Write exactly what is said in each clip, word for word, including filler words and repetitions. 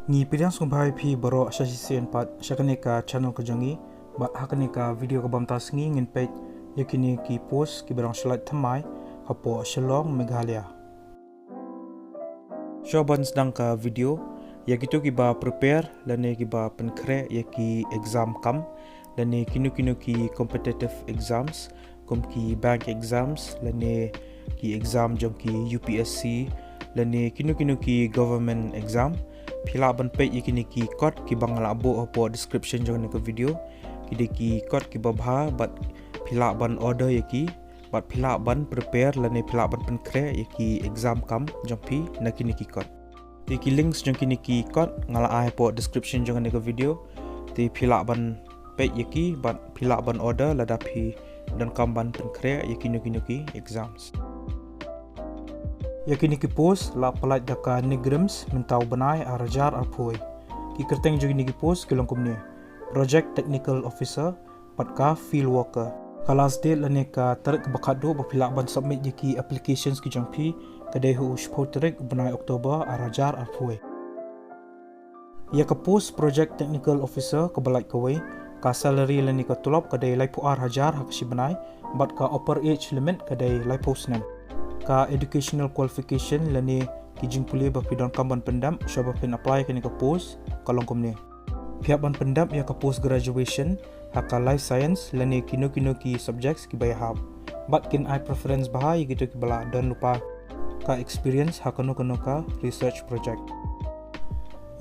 Ngi pdiang sngewbha ïa phi baroh sha shisien pat sha kane ka channel ka jong ngi, bad ha kane ka video ka bynta sngi ngin peit ïa kine ki post kiba dang shu lait thymmai hapoh Shillong, Meghalaya. Shuwa ban sdang ka video, ïa kito kiba prepare lane kiba pynkhreh ïa ki exam kam lane kino kino ki competitive exams, kum ki bank exams lane ki exam jong ki U P S C lane kino kino ki government exam, phi lah ban peit ïa kine ki kot kiba nga la buh hapoh description jong kane ka video. Ki dei ki kot kiba bha bad phi lah ban order ïa ki bad phi lah ban prepare lane phi lah ban pynkhreh ïa ki exam kam jong phi na kine ki kot. Te ki links jong kine ki kot nga la ai hapoh description jong kane ka video. Te phi lah ban peit ïa ki bad phi lah ban order lada phi donkam ban pynkhreh ïa kino kino ki exams. Ïa kine ki post la pyllait da ka NEIGRIHMS mynta u bnai ar hajar arphew. Ki kyrteng jong kine ki post ki long kumne: Project Technical Officer bad ka Field Worker. Ka last date lane ka tarik ba khatduh ba phi lah ban submit ïa ki applications ki jong phi ka dei ha u shiphew tarik u bnai October ar hajar arphew. Ïa ka post Project Technical Officer kaba lait kawei, ka salary lane ka tulop ka dei laiphew ar hajar ha ka shi bnai, bad ka upper age limit ka dei laiphew snem. Ka educational qualification lane ki jingpule ba phi donkam ban pyndep shuwa ba phin apply ïa kane ka post ka long kumne: Phi hap ban pyndep ïa ka post graduation ha ka life science lane kino kino ki subjects kiba ïahap. Bad kin ai preference bha ïa kito kiba la don lypa ka experience ha kano kano ka research project.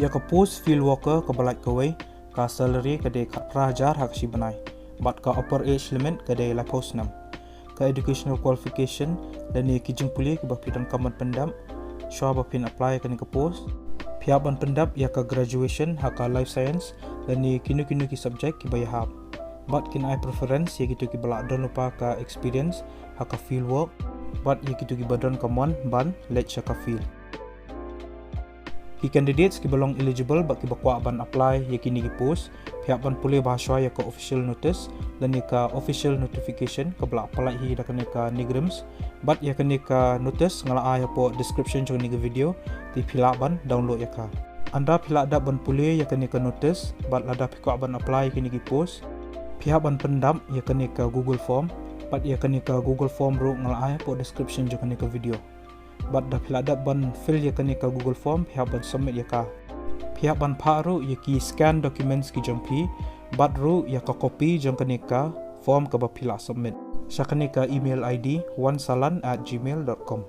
Ïa ka post Field Worker kaba lait kawei, ka salary ka dei khatphra hajar ha ka shi bnai, bad ka upper age limit ka dei laiphew snem. Ka educational qualification lane ki jingpule kiba phi donkam ban pyndep shuwa ba phin apply ïa kane ka post: Phi hap ban pyndep ïa ka graduation ha ka life science lane kino kino ki subject kiba ïahap. Bad kin ai preference ïa kito kiba la don lypa ka experience ha ka field work, bad ïa kito kiba don ka mon ban leit sha ka field. Ki candidates kiba long eligible bad kiba kwah ban apply ïa kine ki post, phi hap ban pule bha shuwa ïa ka official notice lane ka official notification kaba la pyllait hi da kane ka NEIGRIHMS. Bad ïa kane ka notice nga la ai hapoh description jong kane ka video, te phi lah ban download ïa ka. Ynda phi la dep ban pule ïa kane ka notice bad lada phi kwah ban apply ïa kine ki post, phi hap ban pyndep ïa kane ka Google Form, bad ïa kane ka Google Form ruh nga la ai hapoh description jong kane ka video. Bad da phi la dep ban fill ïa kane ka Google Form, phi hap ban submit ïa ka. Phi hap ban phah ruh ïa ki scan documents ki jong phi, bad ruh ïa ka copy jong kane ka form kaba phi la submit sha kane ka email I D one salan at gmail dot com.